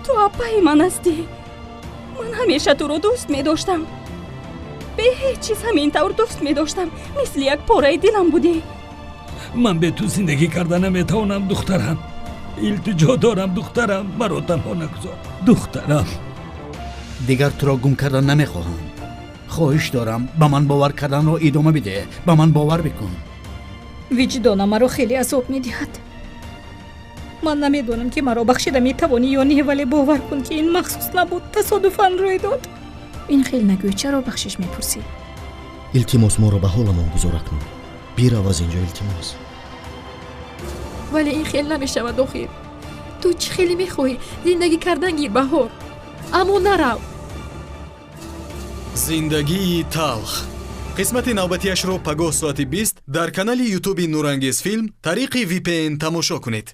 Ту апаи ман ҳастӣ. Ман ҳамеша туро дӯст медоштам, бе ҳеҷ чиз ҳамин тавр дӯст медоштам, мисли як пораи дилам будӣ. Ман бе ту зиндагӣ карда наметавонам, духтарам. Илтиҷо дорам, духтарам, маро танҳо нагузор, духтарам. Дигар туро гум кардан намехоҳам. Хоҳиш дорам, ба ман бовар карданро идома бидеҳ, ба ман бовар бикун. Виҷдонам маро хеле азоб медиҳад. Ман намедонам, ки маро бахшида метавонӣ ё не, вале бовар кун, ки ин махсус набуд, тасодуфан рӯй дод. Ин хел нагӯй, чаро бахшиш мепурсӣ? Илтимос, моро ба ҳоламон гузора кун, бирав аз инҷо, илтимос. Вале ин хел намешавад охир. Ту чӣ хеле мехоҳӣ зиндагӣ кардан гир, Баҳор, аммо нарав. Зиндагии талх қисмати навбатиашро пагоҳ соати 20 дар канали Ютуби Нурангез Филм тариқи VPN тамошо кунед.